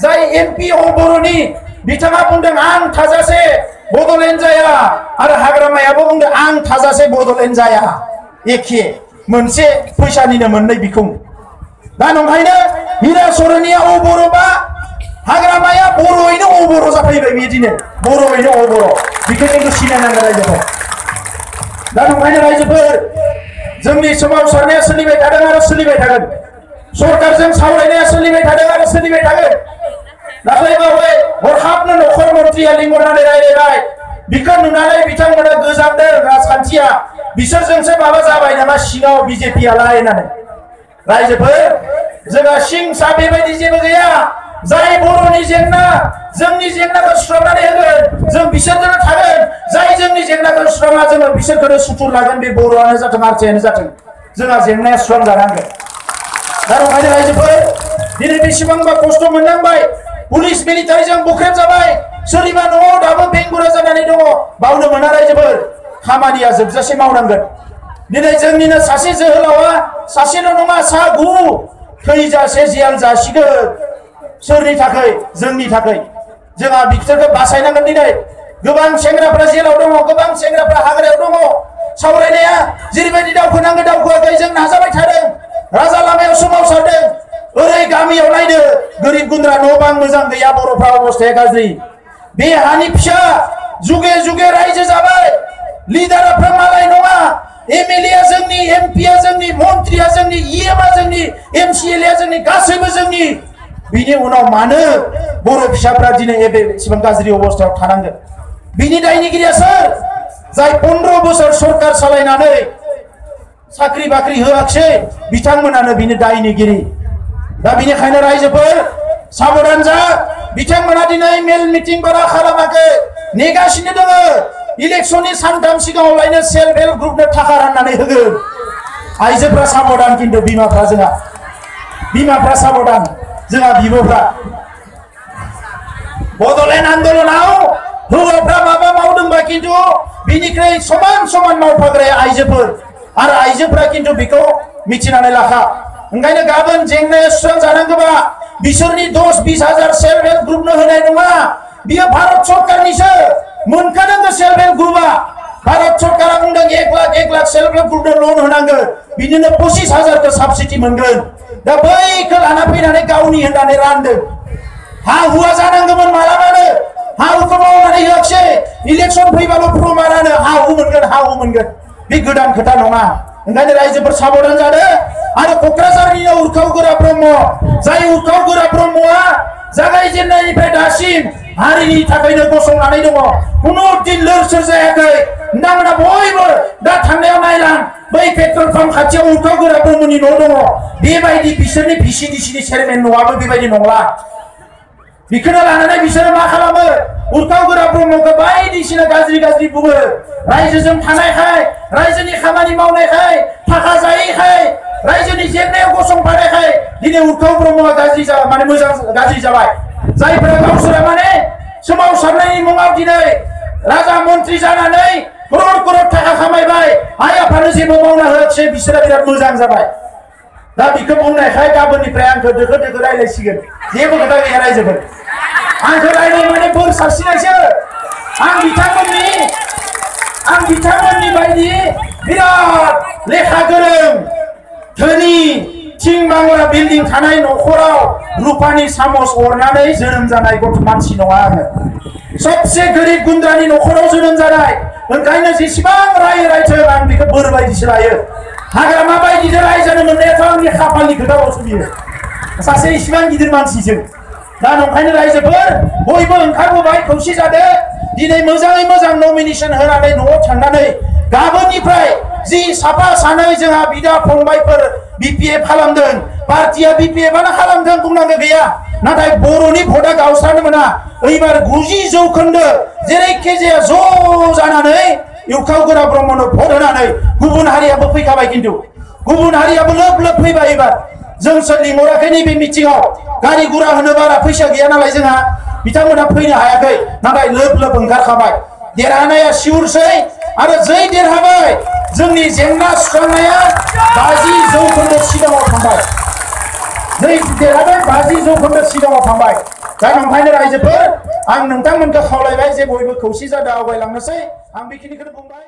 जाय एमपि बर'नि बिथाङा बुंदों आं थाजासे बड'लेण्ड जाया आरो हाग्रामायाबो बुंदों आं थाजासे बड'लेण्ड जाया एखे मोनसे फैसानिनो मोननै बिखुं दा नंखायनो हिरा सरनिया बर'बा हाग्रामाया बर'यैनो बर' जाफैबाय बिदिनो बर'यैनो बर' बेखौ जों सिनायनांगोन रायजोफोर दा नंखायनो रायजोफोर जोंनि सोमावसारनाया सोलिबाय थादों आरो सोलिबाय थागोन सरकारजों सावरायनाया सोलिबाय थादों आरो सोलिबाय थागोन दाख्लैबावै हरखाबनो नखर मन्थ्रिया लिंहरनानै रायलायबाय बिखौ नुनानै बिथांमोना गोजांदों राजखान्थिया बिसोरजोंसो माबा जाबाय नामा सिङाव बिजेपियालाय होननानै रायजोफोर जोंहा सिं सा बेबायदि जेबो गैया जाय बर'नि जेंना जोंनि जेंनाखौ सुस्रांनानै होगोन जों बिसोरजोंनो थागोन जाय जोंनि जेंनाखौ सुस्राङा जोङो बिसोरखौनो सुथुर लागोन बे बर'आनो जाथों हारसायानो जाथों जोंहा जेंनाया सुस्रांजानांगोन दा नंखायनो रायजोफोर दिनै बेसेबांबा खस्थ' मोननांबाय पुलिस मिलिटारिजों बुख्रेबजाबाय सोरनिबा न'आव दाबो बेंगुरा जानानै दङ बावनो मोना रायजोफोर खामानिया जोबजासे मावनांगोन दिनै जोंनिनो सासे जोहोलावा सासेल' नङा सा 9 थैजासे जियान जासिगोन सोरनि थाखाय जोंनि थाखाय जोंहा बिसोरखौ बासायनांगोन दिनै गोबां सेंग्राफ्रा जेलाव दङ गोबां सेंग्राफ्रा हाग्रायाव दङ सावरायनाया जेरैबायदि दावखोनांगौ दावखोआखै जों नाजाबाय थादों राजा लामायाव सोमावसारदों ओरै गामियाव नायदो गोरिब गुन्द्रा न' बां मोजां गैया बर'फ्रा अबस्थाया गाज्रि बे हानि फिसा जुगे जुगे रायजो जाबाय लिडारफ्रा मालाय नङा एमएलए जोंनि एमपिया जोंनि मन्त्रिया जोंनि इएमआ जोंनि एमसिएलए जोंनि गासैबो जोंनि बिनि उनाव मानो बर' फिसाफ्रा दिनै एसेबां गाज्रि अबस्थायाव थानांगोन बिनि दायनिगिरिया सोर जाय 15 बोसोर सरकार सालायनानै साख्रि बाख्रि होआखै बिथांमोनानो बिनि दायनिगिरि दा बिनिखायनो रायजोफोर साबधान जा बिथांमोना दिनै मेल मिटिं बारा खालामाखै नेगासिनो दङ इलेक्शननि सानथाम सिगाङाव लायनो सेल्फ हेल्प ग्रुपनो थाखा राननानै होगोन आइजोफ्रा साबधान खिन्थु बिमाफ्रा साबधान जोंहा बिब'फ्रा बड'लेण्ड आन्दोलनाव हौवाफ्रा माबा मावदोंबा खिन्थु बिनिख्रुइ समान समान मावफाग्राया आइजोफोर आरो आइजोफ्रा खिन्थु बेखौ मिथिनानै लाखा ओंखायनो गाबोन जेंनाया सुस्रांजानांगौबा बिसोरनि 10-20 हाजार सेल्फ हेल्प ग्रुपनो होनाय नङा बियो भारत सरकारनिसो मोनखानांगौ सेल्फ हेल्प ग्रुपआ भारत सरकारा बुंदों 1 लाख सेल्फ हेल्प ग्रुपनो लन होनांगौ बिदिनो 25,000 साबसिडि मोनगोन दा बैखौ लाना फैनानै गावनि होननानै रानदों हा हुआ जानांगौमोन मालाबानो हा हुखौ मावनानै होआखै इलेक्शन फैबाल' प्रमानानो हा हु मोनगोन बे गोदान खोथा नङा ओंखायनो रायजोफोर साबधान जादों आरो क'क्राझारनि उरखाव गोरा ब्रह्म जाय उरखाव गोरा ब्रह्मआ जागायजेननायनिफ्राय दासिम हारिनि थाखायनो गसंनानै दङ खुनु दिन लोरसोर जायाखै नोंथांमोना बयबो दा थांनायाव नायलां बै पेट्रल पाम्प खाथियाव उरखाव गोरा ब्रह्मनि न' दङ बेबायदि बिसोरनि भिसिडिसिनि चेयारमेन न'आबो बेबायदि नंला बिखौनो लानानै बिसोरो मा खालामो उरखाव गोरा ब्रह्मखौ बायदिसिना गाज्रि बुङो रायजोजों थानायखाय रायजोनि खामानि मावनायखाय थाखा जायैखाय रायजोनि जेंनायाव गसंफानायखाय दिनै उरखाव ब्रह्मआ मोजां गाज्रि जाबाय जायफोरा गावसोरा माने सोमावसारनायनि मुङाव दिनै राजा मन्त्रि जानानै करोड़ थाखा खामायबाय आइ आफानो जेबो मावना होआखै बिसोरा बिराद मोजां जाबाय दा बिखौ बुंनायखाय गाबोननिफ्राय आंखौ दोखो रायलायसिगोन जेबो खोथा गैया रायजोफोर आंखौ रायलाय माने बोर सारसिनायसो आं बिथांमोननि बायदि बिराद लेखा गोरों धोनि थिं बांला बिल्डिं थानाय न'खराव रुपानि सामस अरनानै जोनोम जानाय गथ' मानसि नङा आङो सबसे गोरिब गुन्द्रानि न'खराव जोनोम जानाय ओंखायनो जेसेबां रायथों आं बेखौ बोर बायदिसो लायो हाग्रामा बायदिजों रायजानो मोननायाथ' आंनि खाफालनि खोथाबावसो बियो सासे इसिबां गिदिर मानसिजों दा नंखायनो रायजोफोर बयबो ओंखारबोबाय खौसे जादों दिनै मोजाङै मोजां नमिनेशन होनानै न'आव थांनानै गाबोननिफ्राय जि साफा सानै जोंहा बिदा फंबायफोर बिपिएफ खालामदों पार्टिया बिपिएफआनो खालामदों बुंनांगौ गैया नाथाय बर'नि भटआ गावस्रानो मोना एबार 90% जेरैखि जाया ज' जानानै उरखाव गोरा ब्रह्मनो भट होनानै गुबुन हारियाबो फैखाबाय खिन्थु गुबुन हारियाबो लोब फैबाय एबार जोंसो लिंहराखै नैबे मिटिंआव गारि गुरा होनो बारा फैसा गैया नालाय जोंहा बिथांमोना फैनो हायाखै नाथाय लोब ओंखारखाबाय देरहानाया सिउरसै आरो जै देरहाबाय जोंनि जेंना सुस्रांनाया 50% सिगाङाव थांबाय जै देरहाबाय 50% सिगाङाव थांबाय दा नंखायनो रायजोफोर आं नोंथांमोनखौ खावलायबाय जे बयबो खौसे जादों आवगायलांनोसै आं बेखिनिखौनो बुंबाय।